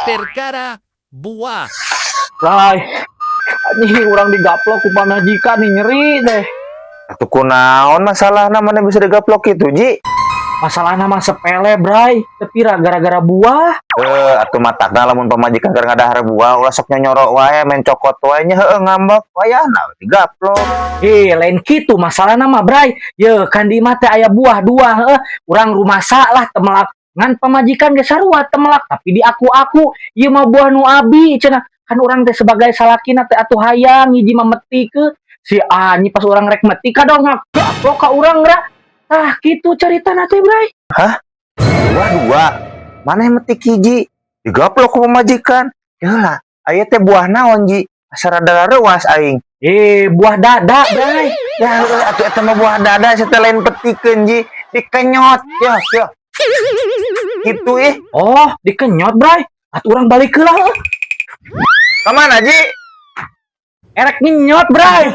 Perkara buah. Bray, anjing urang digaplok ku pamajikan nih, nyeri deh. Atuh kunaon masalahna mana bisa digaplok gitu, Ji? Masalahna mah sepele, Bray. Tapi gara-gara buah. Eh, atuh matakna lamun pamajikan keur ngadahar buah ulah sok nyonyorok wae, main cokot wae nya, heueuh, ngambek wayahna digaplok. Eh, lain kitu masalahna mah, Bray. Ye, kan di imah teh aya buah dua, heueuh. Urang rumasa lah teu melak. Ngan pamajikan ge sarua teu melak, tapi di aku-aku ieu mah buah nu abi cenah. Kan urang teh sebagai salakina teh atuh hayang hiji mah metik si anjing, pas urang rek metik kadang ngaplok ka urang ra. Tah, kitu caritana teh, Bray. Buah dua. Mana yang metik hiji? Digaplok ku pamajikan. Yalah, aya teh buah naon, Ji? Asa rada reuas aing. Eh, buah dada, Bray. Ya, heueuh, atuh eta mah buah dada, saya teh lain petikeun, Ji. Dikenyot. Ya, ya. Gitu ih. Oh, dikenyot, Bray. Atuh urang balik heula heuh. Kemana, Ji? Erek ngenyot, Bray.